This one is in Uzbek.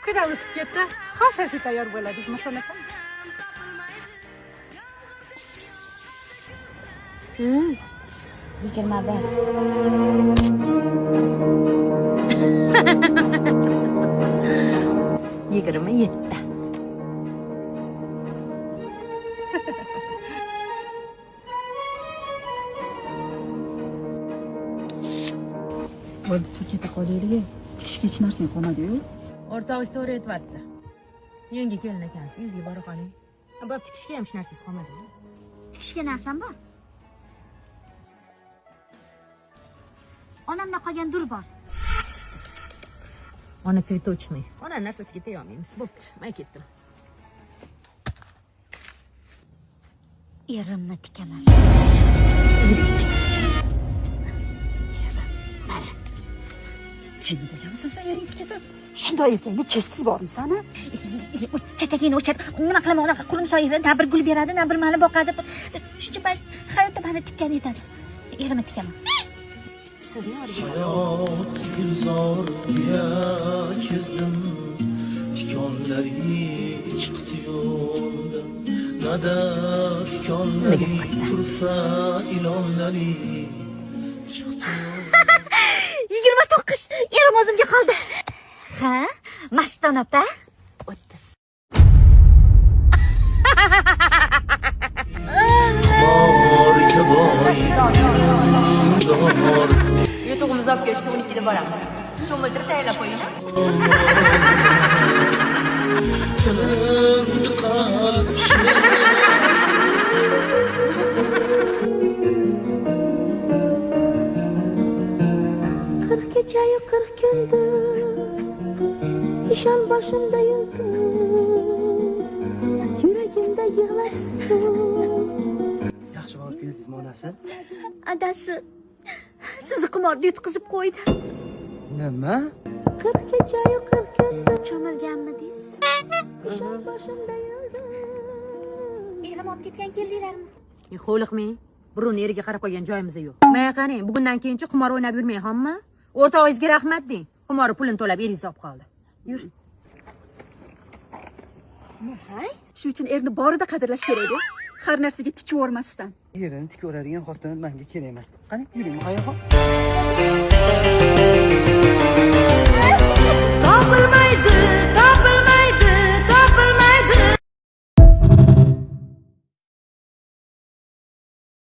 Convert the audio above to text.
Kudam isib ketdi. Hashashi tayyor bo'ladi. Masalan aka. 21. 27. Bo'ldi, tur keta qolaylik. Tikishga hech narsang qolmadi-yu. O'rtog'ingiz to'g'ri aytyapti. Yangi kelin ekansiz, uyingizga bora qoling. Bo'p, tikishga ham hech narsangiz qolmadi. Tikishga narsam bor. Onamdan qolgan dur bor. Ona цветочный. Ona narsasiga tega olmaymiz. Bo'pti, men ketdim. Erimni tikaman. Yuringiz. Jin bo'lganmisan sen, ering tikasan. Shunday erkakga chestlik bormi sani? Chakagini o'char. Nima qilaman, unaqa qurumsoq na bir gul beradi, na bir mani boqadi. Shuncha payt hayotda mani tikkan yetadi. Erimni tikaman. Sizni orga Hayot gulzor ila kezdim, tikonlari chiqdi yo'lda. Nada tikonlari, turfa ilonlari chiqdi. 29. Erim o'zimga qoldi. Ha, Maston opa. 30. Borga boy dor. Yutug'imizni olib kelishga 12 da boramiz. Cho'miltirib tayyorlab qo'ying. Tilindi qalb. 40 kechayu 40 kunduz ishon boshimda yulduz, yuragimda yig'lasiz. Yaxshi borib keldingizmi, onasi? Adasi sizni qimorda yutqizib qo'ydi. Nima? 40 kechayu 40 kunduz. Cho'milganmidingiz? Ishon boshimda yulduz. Erim olib ketgan keldinglarmi? Xo'liqmang. Burun eriga qarab qo'ygan joyimiz yo'q. Mana qarang, bugundan keyinchi qimor o'ynab yurmang, hamma. O'rtog'ingizga rahmat deng. Qimori pulini to'lab eringizni olib qoldi. Yur. Hay. Shu uchun erni borida qadrlash kerak-da. Har narsaga tikib yubormasdan. Erini tikaveradigan xotin menga kerak emas. Qani, yuring, Muhayyoxon. Topilmaydi.